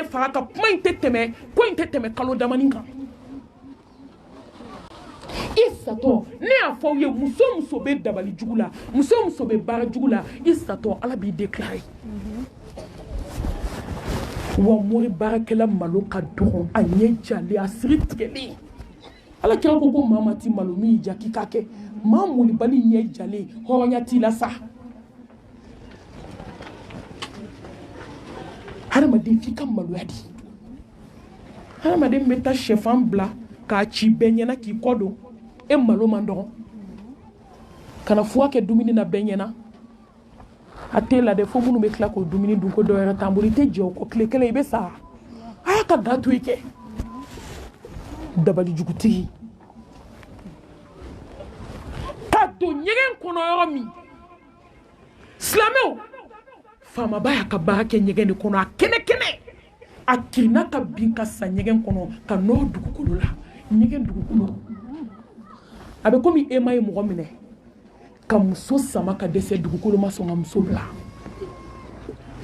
de fara a kan. Kuma in tɛ tɛmɛ, ko in tɛ tɛmɛ kalo damani kan. I satɔ, ne y'a fɔ aw ye, muso muso bɛ dabali jugu la, muso muso bɛ baara jugu la, i satɔ Ala b'i déclarer. Wa mori baarakɛla malo ka dɔgɔn, a ɲɛ jalen, a siri tigɛlen. Ala kira ko ko maa ma ti malo min y'i diya k'i k'a kɛ. Maa molibali ɲɛ jalen, hɔrɔnya t'i la sa. Hadamaden f'i ka maloya di. Hadamaden bɛ taa sɛfan bila k'a ci bɛɛ ɲɛna k'i kɔ don, e malo man dɔgɔ. Kana fuwa kɛ dumuni na bɛɛ ɲɛna, a t'e la dɛ, fo minnu bɛ tila k'o dumuni dun ko dɔ wɛrɛ t'an bolo. I tɛ jɛ o kɔ, tile kelen i bɛ sa. A y'a ka ga to i kɛ dabalijugutigi ka don ɲɛgɛn kɔnɔ yɔrɔ min. Silamɛw, faamaba y'a ka baara kɛ ɲɛgɛn de kɔnɔ, a kɛnɛ kɛnɛ, a kirinna ka bin ka sa ɲɛgɛn kɔnɔ, ka nɔrɔ dugukolo la. Ɲɛgɛn dugukolo a bɛ komi e ma ye mɔgɔ minɛ ka muso sama ka dɛsɛ, dugukolo ma sɔn ka muso bila,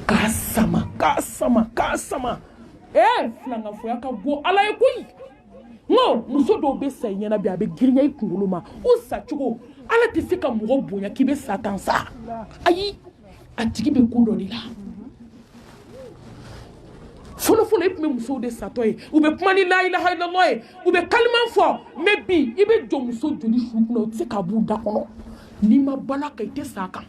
k'a sama, k'a sama, k'a sama. Ee, filankafoya ka go Ala ye koyi. N ko muso dɔw bɛ sa i ɲɛna bi, a bɛ girinya i kunkolo ma. O sacogo, Ala tɛ se ka mɔgɔ bonya k'i bɛ sa tan sa. Ayi, a tigi bɛ ko dɔ de la. Fɔlɔfɔlɔ, i tun bɛ musow de satɔ ye, u bɛ kuma ni la ilaha illallah ye, u bɛ kaliman fɔ. Mais bi, i bɛ jɔ muso joli su kunna, u tɛ se k'a b'u da kɔnɔ. N'i ma bala kan, i tɛ sa a kan.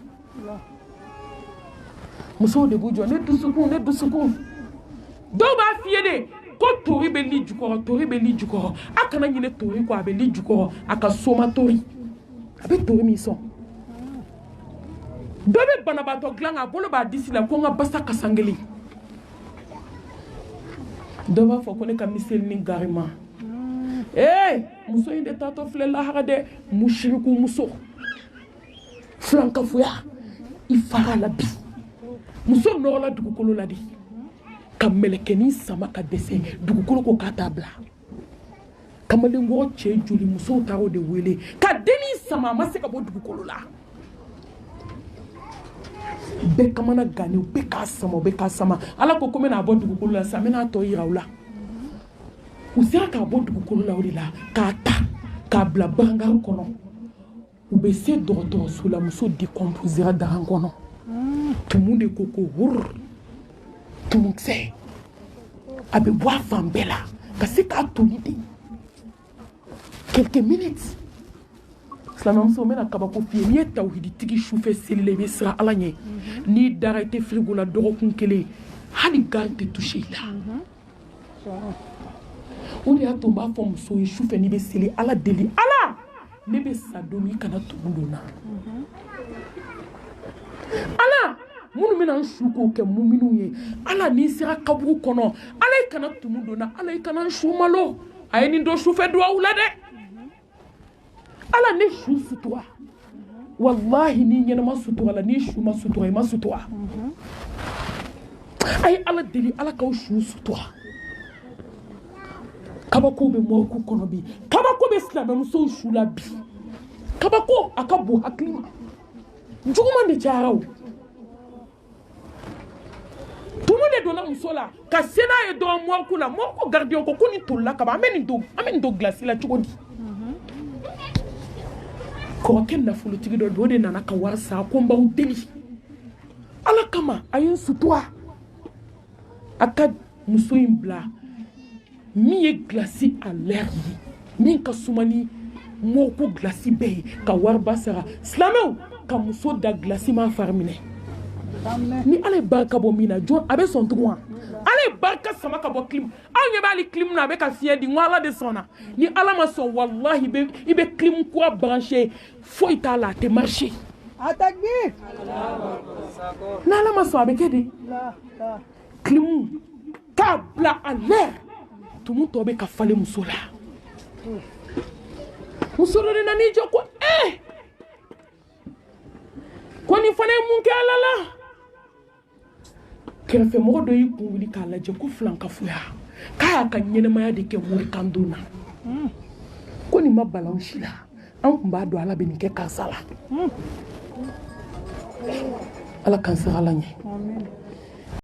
Musow de b'u jɔ, ne dusukun, ne dusukun. Dɔw b'a f'i ye de ko tori bɛ li jukɔrɔ, tori bɛ li jukɔrɔ. A kana ɲinɛ tori kɔ, a bɛ li jukɔrɔ, a ka soma tori, a bɛ tori min sɔn. Dɔ bɛ banabaatɔ dilan, a bolo b'a disi la ko n ka basa kasankelen. Dɔ b'a fɔ ko ne ka miseli ni garima. Ee, muso in de taatɔ filɛ lahara dɛ. Musiriku muso, filankafoya, i fara la bi. Muso nɔrɔla dugukolo la de ka mɛlɛkɛnin sama ka dɛsɛ, dugukolo ko k'a t'a bila. Kamalenkɔrɔ cɛ joli, musow taara o de wele ka dennin sama, a ma se ka bɔ dugukolo la. Bɛɛ kamana gannen, u bɛ k'a sama, u bɛ k'a sama. Ala ko ko n bɛna a bɔ dugukolo la sisan, n bɛna a tɔ yira u la. U sera k'a bɔ dugukolo la o de la, k'a ta k'a bila brancard kɔnɔ. U bɛ se dɔgɔtɔrɔso la, muso décomposera daran kɔnɔ. Tumu de ko ko wur, tumukisɛ a bɛ bɔ a fan bɛɛ la ka se k'a toli de quelques minutes. Silamɛmuso, n bɛna kabako f'i ye. N'i ye tawhiditigi, sufɛ seli la, i bɛ siran Ala ɲɛ. N'i dara, i tɛ firigo la dɔgɔkun kelen, hali gari tɛ touché i la. O de y'a to n b'a fɔ muso ye, sufɛ n'i bɛ seli, Ala deli: Ala, ne bɛ sa don min, i kana tumu don n na. Ala, minnu bɛna n su k'o kɛ muminiw ye, Ala, n'i sera kaburu kɔnɔ, Ala, i kana tumu don n na. Ala, i kana n su malo. A ye nin don sufɛ duwawu la dɛ. Ala, ne su sutura. Walahi, n'i ɲɛnama sutura la, n'i su ma sutura, i ma sutura. A ye Ala deli, Ala k'aw su sutura. Kabako bɛ morgue kɔnɔ bi, kabako bɛ silamɛmusow su la bi. Kabako a ka bon hakili ma, juguman de cayara. O tumu de donna muso la ka se n'a ye dɔrɔn morgue la. Morgue gardien ko ko nin tolila kaban, an bɛ nin don, an bɛ nin don glace la cogo di? Kɔrɔkɛ nafolotigi dɔ don, o de nana ka wari sara ko n b'aw deli Ala kama, a ye n sutura. A ka muso in bila min ye glace à l'air ye, min ka suma ni morgue glace bɛɛ ye, ka wariba sara. Silamɛw, ka muso da glace ma fari minɛ. Ni Ala ye barika bɔ min na, jɔn a bɛ sɔn tugun wa? Ala ye barika sama ka bɔ clim. Aw ɲɛ b'ale clim na, a bɛ ka fiɲɛ di. N ko Ala de sɔnna. Ni Ala ma sɔn, walahi, i bɛ clim kura branché, foyi t'a la, a tɛ marché. N'Ala ma sɔn, a bɛ kɛ de. Clim k'a bila à l'air, tumu tɔ bɛ ka falen muso la. Muso dɔ de nan'i jɔ ko ee, ko nin fana ye mun kɛ Ala la? Kɛrɛfɛmɔgɔ dɔ y'i kun wuli k'a lajɛ ko filankafoya, k'a y'a ka ɲɛnɛmaya de kɛ morikandon na, ko nin ma bala si la. An tun b'a dɔn Ala bɛ nin kɛ karisa la. Ala k'an siran Ala ɲɛ.